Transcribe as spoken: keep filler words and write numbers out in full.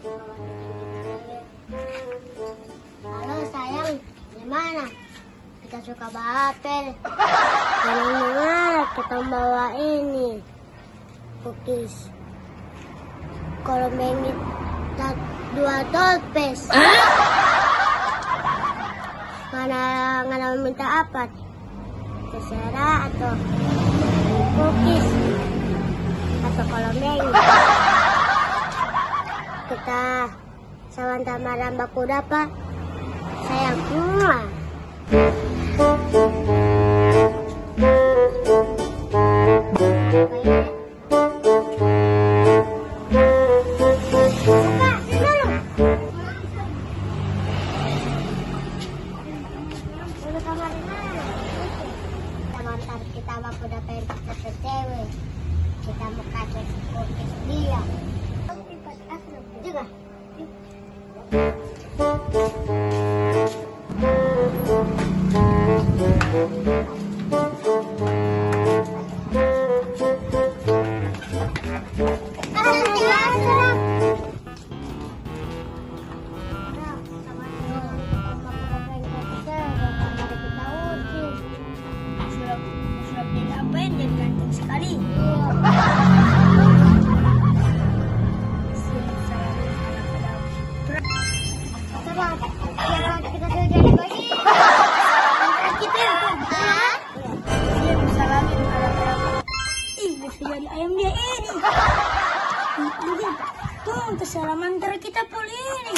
Halo sayang, di mana? Kita suka bawa apel. Jangan dengar kita bawa ini, cookies. Kalau main kita dua toples. Mana ngana minta apa? Terserah atau cookies atau kolomeng. Kita sawan tamaran baku dapa. Sayang. Mua. Kita mau antar kita baku dapa yang kita cewek. Kita mau kasih cookies dia. Juga. Sulap, sulap jadi apa yang jadi ganteng sekali? Kita jadi bos. Kita, kita, kita. Ih, bisa jadi ayam dia ini. Tuh, tuh, salah mantar kita pul ini.